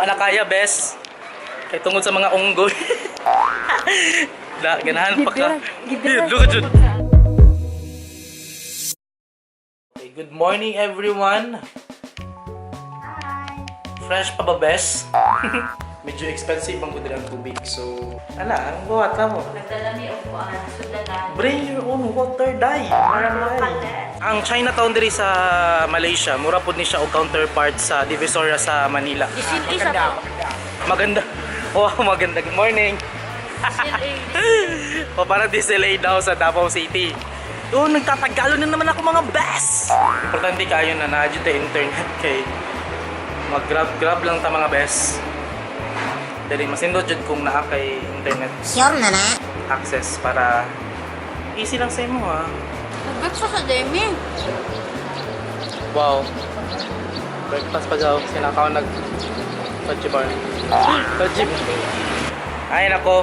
Wa na kaya, bes. Kay tungod sa mga unggoy. Da, ganahan pa ka. Gibira. Look at you. Okay, good morning, everyone. Hi. Fresh pa ba, bes? Medyo expensive ang kundi ang tubig. So, ala, ang buhat na mo. Nagdala ni upuan, sudlanan. Bring your own water, dai. Makalit. Ang Chinatown diri sa Malaysia, mura pud ni siya og counterpart sa Divisoria sa Manila. Disil A sa to. Maganda. Wow, maganda. Good morning. Disil A. O parang DCLA daw sa Davao City. Oh, nagtatagalo na naman ako, mga best! Importante kayo na na the internet kay mag-grab-grab lang ta, mga best. Dali masindot jud kung naa kay internet Sure na na. access para easy lang sa imo ha. Nag-breakfast sa Demi. Wow. Breakfast pa daw. Sinakaw nag fudge bar. Fudge. Ay nako.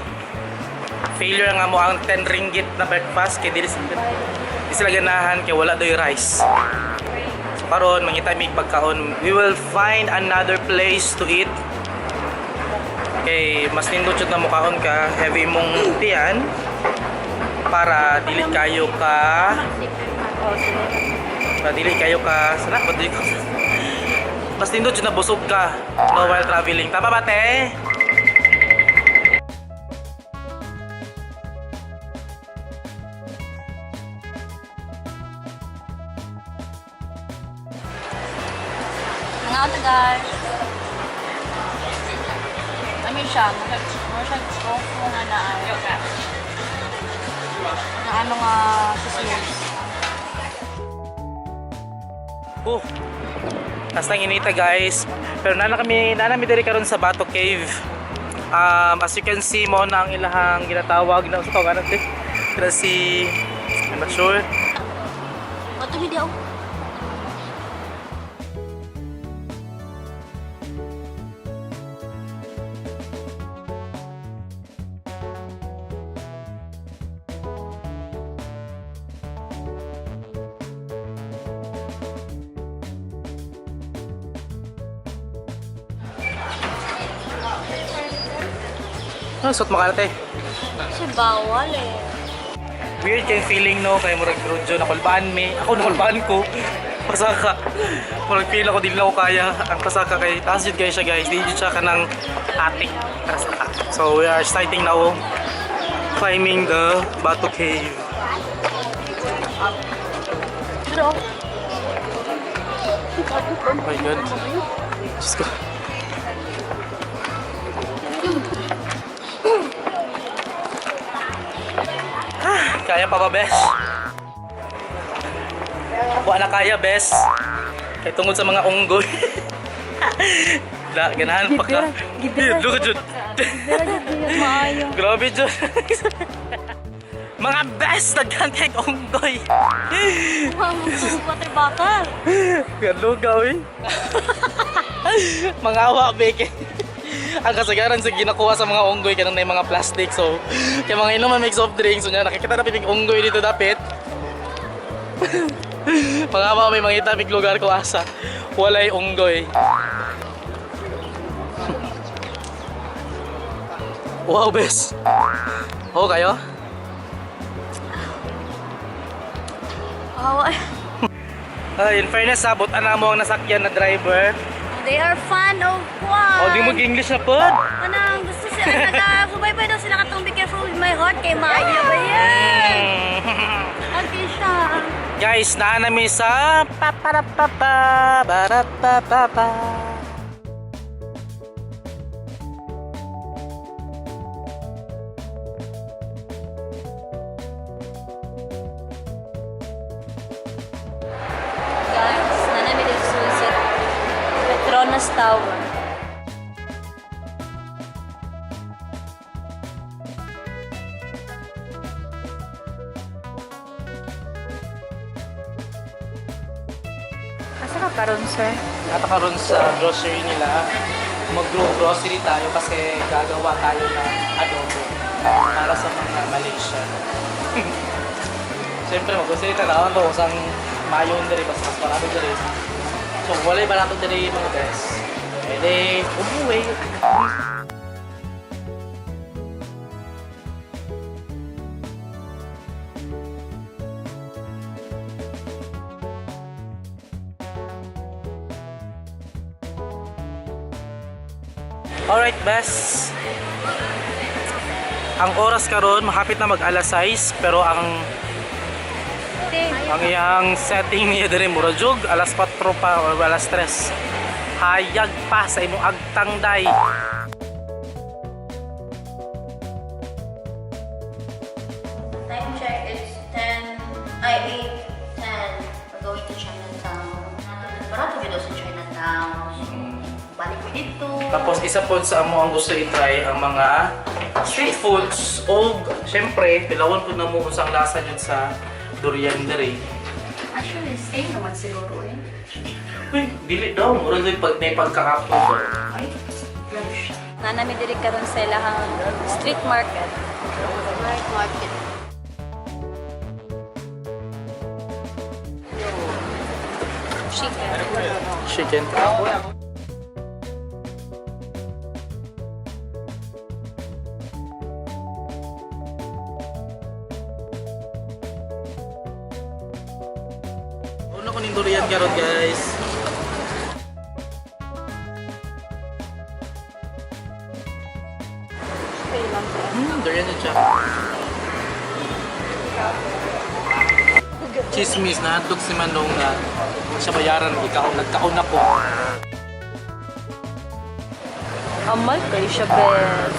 Failure nga mo ang 10 ringgit na breakfast kay dili sila ganahan kay wala doy rice. So karon mangita mig pagkaon. We will find another place to eat. Kay mas nindot jud na mukaon ka, heavy mong tiyan para dili kayo ka dili kayo ka sana ba dili ka mas nindot jud na busog ka, no, while traveling. Tama ba, te? Mga ata, guys. Ano siya? Mura siya tofu nga na ano. Na ano nga sausage. Oh. Tas nang inita, guys. Pero nana mi diri karon sa Bato Cave. As you can see mo na ang ilahang ginatawag na sa tawagan natin. Pero si I'm not sure. Bato mi daw. Ano suot mo ka na, te? Kasi bawal eh. Weird kay feeling, no, kay murag rodyo nakulbaan mi. Ako nakulbaan ko. Pasaka. Murag feel ako dili na ako kaya ang pasaka kay taas jud kayo siya, guys. Di jud siya kanang attic. Para sa So we are starting now climbing the Bato Cave. Pero, Oh my God. Diyos ko. Ah, kaya pa ba, bes? Wala na kaya, bes. Kay tungod sa mga unggoy. Da, ganahan pa ka. Gibira. Look at you. Maayo. Grabe dyan. Mga bes, daghan kay unggoy. Wow, water bottle. Kalugaw eh. Mga awa, beke. Ang kasagaran sa ginakuha sa mga unggoy kanang na yung mga plastic. So, kaya mga inuman may soft drinks. So, niya, nakikita na pipig unggoy dito dapit. Mga awa, may mga itabig lugar ko asa. Walay unggoy. Wow, bes. Oo kayo? Oh, Ay, in fairness, sabot ana mo ang nasakyan na driver. They are fan of Juan. O, di mag-English na pod. Anang gusto sila nag-subaybay daw sila katong "Be Careful with My Heart" kay Maayo ba yan? Okay siya. Guys, naa nami sa paparapapa barapapapa. Guys, nanami dito sa Petronas Tower. Asa ka karon, sir? Nata karon sa grocery nila. Mag-grocery tayo kasi gagawa tayo ng adobo para sa mga Malaysian. Siyempre, mag-grocery tayo to usang mayon diri basta mas barato diri. So, walay barato diri, mga best. Ede, umuwi. Alright, bes. Ang oras karon mahapit na mag alas 6, pero ang iyang setting niya diri mura jug alas 4 pa or alas 3. Hayag pa sa imong agtang day. Time check, it's 10, ay 8, 10. We're going to Chinatown. Barato gyud daw sa Chinatown. So, balik ko dito. Tapos isa po sa amo ang gusto i-try ang mga street foods o syempre pilawon po na mo kung saan lasa yun sa durian diri. Actually, same naman siguro eh. Uy, dili daw mura jud pag may pagkakapon. Ay, grabe siya. Nanami diri karon sa ilahang street market. Street market. Chicken. Chicken. Una ko ning durian karon, guys. Durian na siya. Chismis na hadlok si Manong na siya bayaran ikaw nagkaon ako. Amal kayo siya, bes.